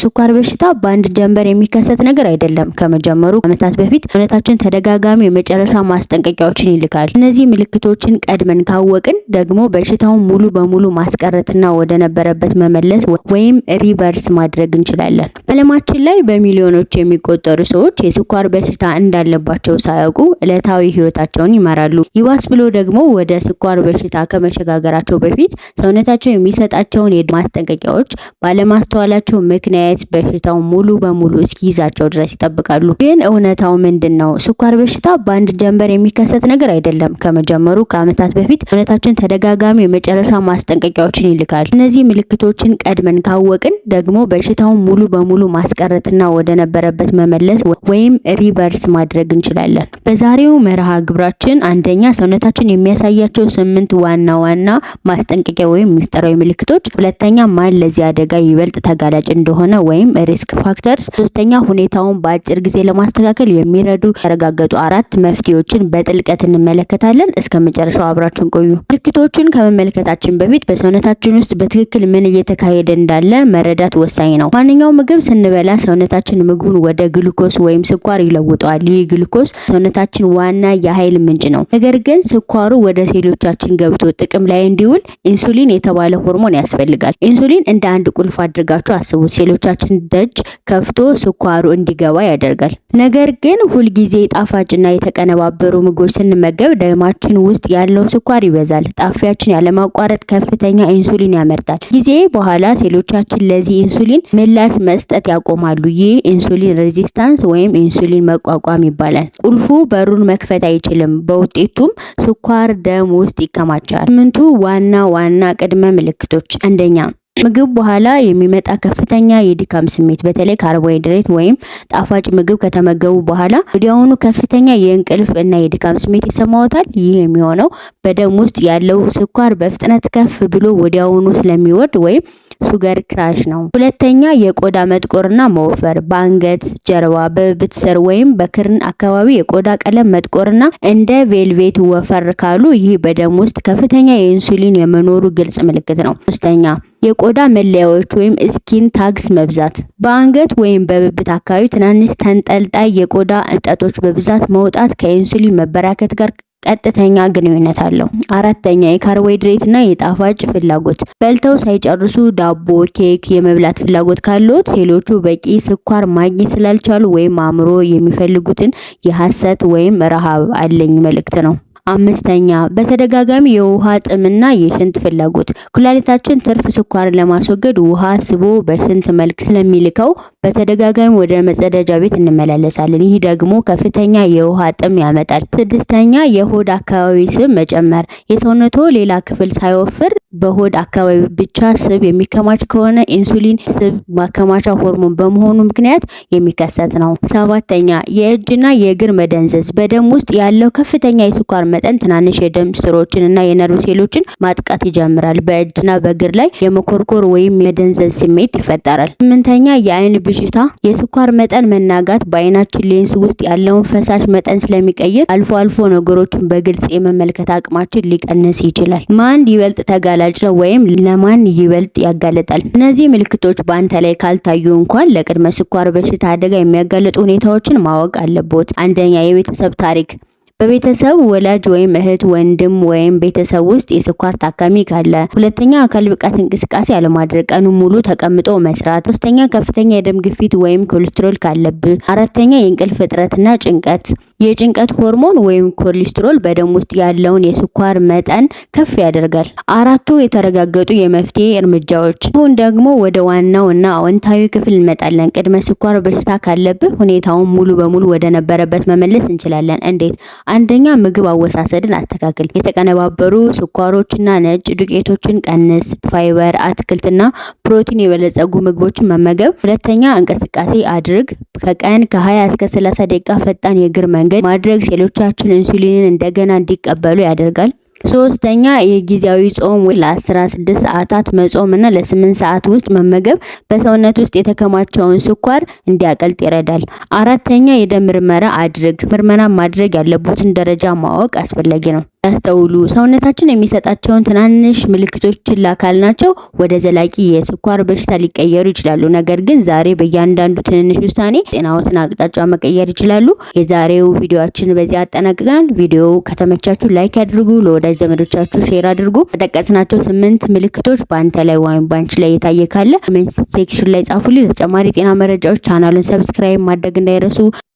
ስኳር በሽታ በአንድ ጀንበር የሚከሰት ነገር አይደለም። ከመጀመሩ ዓመታት በፊት ሰውነታችን ተደጋጋሚ የመጨረሻ ማስጠንቀቂያዎችን ይልካል። እነዚህ ምልክቶችን ቀድመን ካወቅን ደግሞ በሽታውን ሙሉ በሙሉ ማስቀረትና ወደ ነበረበት መመለስ ወይም reverse ማድረግ እንችላለን። በዓለማችን ላይ በሚሊዮኖች የሚቆጠሩ ሰዎች የስኳር በሽታ እንዳለባቸው ሳያውቁ ዕለታዊ ህይወታቸውን ይመራሉ። ይባስ ብሎ ደግሞ ወደ ስኳር በሽታ ከመሸጋገራቸው በፊት ሰውነታቸው የሚሰጣቸውን ማስጠንቀቂያዎች ባለማስተዋላቸው ምክንያት በሽታው ሙሉ በሙሉ እስኪይዛቸው ድረስ ይጠብቃሉ። ግን እውነታው ምንድን ነው? ስኳር በሽታ በአንድ ጀንበር የሚከሰት ነገር አይደለም። ከመጀመሩ ከዓመታት በፊት ሰውነታችን ተደጋጋሚ የመጨረሻ ማስጠንቀቂያዎችን ይልካል። እነዚህ ምልክቶችን ቀድመን ካወቅን ደግሞ በሽታውን ሙሉ በሙሉ ማስቀረትና ወደ ነበረበት መመለስ ወይም reverse ማድረግ እንችላለን። በዛሬው መርሃ ግብራችን አንደኛ፣ ሰውነታችን የሚያሳያቸው 8 ዋና ዋና ማስጠንቀቂያ ወይም ሚስጥራዊ ምልክቶች፣ ሁለተኛ፣ ማን ለዚህ አደጋ ይበልጥ ተጋላጭ እንደሆነ ወይም risk factors፣ ሶስተኛ፣ ሁኔታውን በአጭር ጊዜ ለማስተካከል የሚረዱ የተረጋገጡ አራት መፍትሄዎችን በጥልቀት እንመለከታለን። እስከ መጨረሻው አብራችሁን ቆዩ። ምልክቶቹን ከመመልከታችን በፊት በሰውነታችን ውስጥ በትክክል ምን እየተካሄደ እንዳለ መረዳት ወሳኝ ነው። ማንኛውም ምግብ ስንበላ ሰውነታችን ምግቡን ወደ ግሉኮስ ወይም ስኳር ይለውጠዋል። ይህ ግሉኮስ ሰውነታችን ዋና የኃይል ምንጭ ነው። ነገር ግን ስኳሩ ወደ ሴሎቻችን ገብቶ ጥቅም ላይ እንዲውል ኢንሱሊን የተባለ ሆርሞን ያስፈልጋል። ኢንሱሊን እንደ አንድ ቁልፍ አድርጋችሁ አስቡት። ሴሎቻችን ደጅ ከፍቶ ስኳሩ እንዲገባ ያደርጋል። ነገር ግን ሁልጊዜ ጣፋጭና የተቀነባበሩ ምግቦች ስንመገብ ደማችን ውስጥ ያለው ስኳር ይበዛል። ጣፊያችን ያለማቋረጥ ከፍተኛ ኢንሱሊን ያመርታል። ጊዜ በኋላ ሴሎቻችን ለዚህ ኢንሱሊን ምላሽ መስጠት ያቆማሉ። ይህ insulin resistance ወይም ኢንሱሊን መቋቋም ይባላል። ቁልፉ በሩን መክፈት አይችልም። በውጤቱም ስኳር ደም ውስጥ ይከማቻል። 8ቱ ዋና ዋና ቅድመ ምልክቶች፣ አንደኛ፣ ምግብ በኋላ የሚመጣ ከፍተኛ የድካም ስሜት። በተለይ ካርቦሃይድሬት ወይም ጣፋጭ ምግብ ከተመገቡ በኋላ ወዲያውኑ ከፍተኛ የእንቅልፍ እና የድካም ስሜት ይሰማዎታል። ይህ የሚሆነው በደም ውስጥ ያለው ስኳር በፍጥነት ከፍ ብሎ ወዲያውኑ ስለሚወርድ ወይም sugar crash ነው። ሁለተኛ፣ የቆዳ መጥቆርና መወፈር። በአንገት ጀርባ፣ በብብት ስር ወይም በክርን አካባቢ የቆዳ ቀለም መጥቆርና እንደ velvet ወፈር ካሉ ይህ በደም ውስጥ ከፍተኛ የኢንሱሊን የመኖሩ ግልጽ ምልክት ነው። ሶስተኛ፣ የቆዳ መለያዎች ወይም skin tags መብዛት። በአንገት ወይም በብብት አካባቢ ትናንሽ ተንጠልጣይ የቆዳ እብጠቶች በብዛት መውጣት ከኢንሱሊን መበራከት ጋር ቀጥተኛ ግንኙነት አለው። አራተኛ፣ የካርቦሃይድሬት እና የጣፋጭ ፍላጎት። በልተው ሳይጨርሱ ዳቦ፣ ኬክ የመብላት ፍላጎት ካለዎት ሴሎቹ በቂ ስኳር ማግኘት ስላልቻሉ ወይም አእምሮ የሚፈልጉትን የሐሰት ወይም ረሃብ አለኝ መልእክት ነው። አምስተኛ፣ በተደጋጋሚ የውሃ ጥምና የሽንት ፍላጎት። ኩላሊታችን ትርፍ ስኳርን ለማስወገድ ውሃ ስቦ በሽንት መልክ ስለሚልከው በተደጋጋሚ ወደ መጸዳጃ ቤት እንመላለሳለን። ይህ ደግሞ ከፍተኛ የውሃ ጥም ያመጣል። ስድስተኛ፣ የሆድ አካባቢ ስብ መጨመር። የሰውነቶ ሌላ ክፍል ሳይወፍር በሆድ አካባቢ ብቻ ስብ የሚከማች ከሆነ ኢንሱሊን ስብ ማከማቻ ሆርሞን በመሆኑ ምክንያት የሚከሰት ነው። ሰባተኛ፣ የእጅና የእግር መደንዘዝ። በደም ውስጥ ያለው ከፍተኛ የስኳር መጠን ትናንሽ የደም ስሮችን እና የነርቭ ሴሎችን ማጥቃት ይጀምራል። በእጅና በእግር ላይ የመኮርኮር ወይም የመደንዘዝ ስሜት ይፈጠራል። ስምንተኛ፣ የአይን ብዥታ። የስኳር መጠን መናጋት በአይናችን ሌንስ ውስጥ ያለውን ፈሳሽ መጠን ስለሚቀይር አልፎ አልፎ ነገሮችን በግልጽ የመመልከት አቅማችን ሊቀንስ ይችላል። ማን ይበልጥ ተጋላጭ ነው ወይም ለማን ይበልጥ ያጋልጣል? እነዚህ ምልክቶች በአንተ ላይ ካልታዩ እንኳን ለቅድመ ስኳር በሽታ አደጋ የሚያጋልጡ ሁኔታዎችን ማወቅ አለብዎት። አንደኛ፣ የቤተሰብ ታሪክ። በቤተሰብ ወላጅ ወይም እህት፣ ወንድም ወይም ቤተሰብ ውስጥ የስኳር ታካሚ ካለ። ሁለተኛ፣ አካል ብቃት እንቅስቃሴ አለማድረግ፣ ቀኑን ሙሉ ተቀምጦ መስራት። ሶስተኛ፣ ከፍተኛ የደም ግፊት ወይም ኮሌስትሮል ካለብህ። አራተኛ፣ የእንቅልፍ እጥረትና ጭንቀት። የጭንቀት ሆርሞን ወይም ኮሌስትሮል በደም ውስጥ ያለውን የስኳር መጠን ከፍ ያደርጋል። አራቱ የተረጋገጡ የመፍትሄ እርምጃዎች። አሁን ደግሞ ወደ ዋናው እና አዎንታዊ ክፍል እንመጣለን። ቅድመ ስኳር በሽታ ካለብህ ሁኔታውን ሙሉ በሙሉ ወደ ነበረበት መመለስ እንችላለን። እንዴት? አንደኛ፣ ምግብ አወሳሰድን አስተካክል። የተቀነባበሩ ስኳሮችና ነጭ ዱቄቶችን ቀንስ። ፋይበር፣ አትክልትና ፕሮቲን የበለጸጉ ምግቦችን መመገብ። ሁለተኛ፣ እንቅስቃሴ አድርግ። ከቀን ከ20 እስከ 30 ደቂቃ ፈጣን የእግር መንገድ ማድረግ ሴሎቻችን ኢንሱሊንን እንደገና እንዲቀበሉ ያደርጋል። ሶስተኛ፣ የጊዜያዊ ጾም፣ ለ16 ሰዓታት መጾም እና ለ8 ሰዓት ውስጥ መመገብ በሰውነት ውስጥ የተከማቸውን ስኳር እንዲያቀልጥ ይረዳል። አራተኛ፣ የደም ምርመራ አድርግ። ምርመራ ማድረግ ያለቦትን ደረጃ ማወቅ አስፈላጊ ነው። ያስተውሉ። ሰውነታችን የሚሰጣቸውን ትናንሽ ምልክቶች ችላ ካልናቸው ወደ ዘላቂ የስኳር በሽታ ሊቀየሩ ይችላሉ። ነገር ግን ዛሬ በእያንዳንዱ ትንንሽ ውሳኔ ጤናዎትን አቅጣጫ መቀየር ይችላሉ። የዛሬው ቪዲዮአችን በዚህ አጠናቅቀናል። ቪዲዮው ከተመቻችሁ like ያድርጉ፣ ለወዳጅ ዘመዶቻችሁ share አድርጉ። ከጠቀስናቸው ስምንት ምልክቶች በአንተ ላይ ወይም በአንቺ ላይ የታየ ካለ comment section ላይ ጻፉልኝ። ለተጨማሪ ጤና መረጃዎች ቻናሉን subscribe ማድረግ እንዳይረሱ።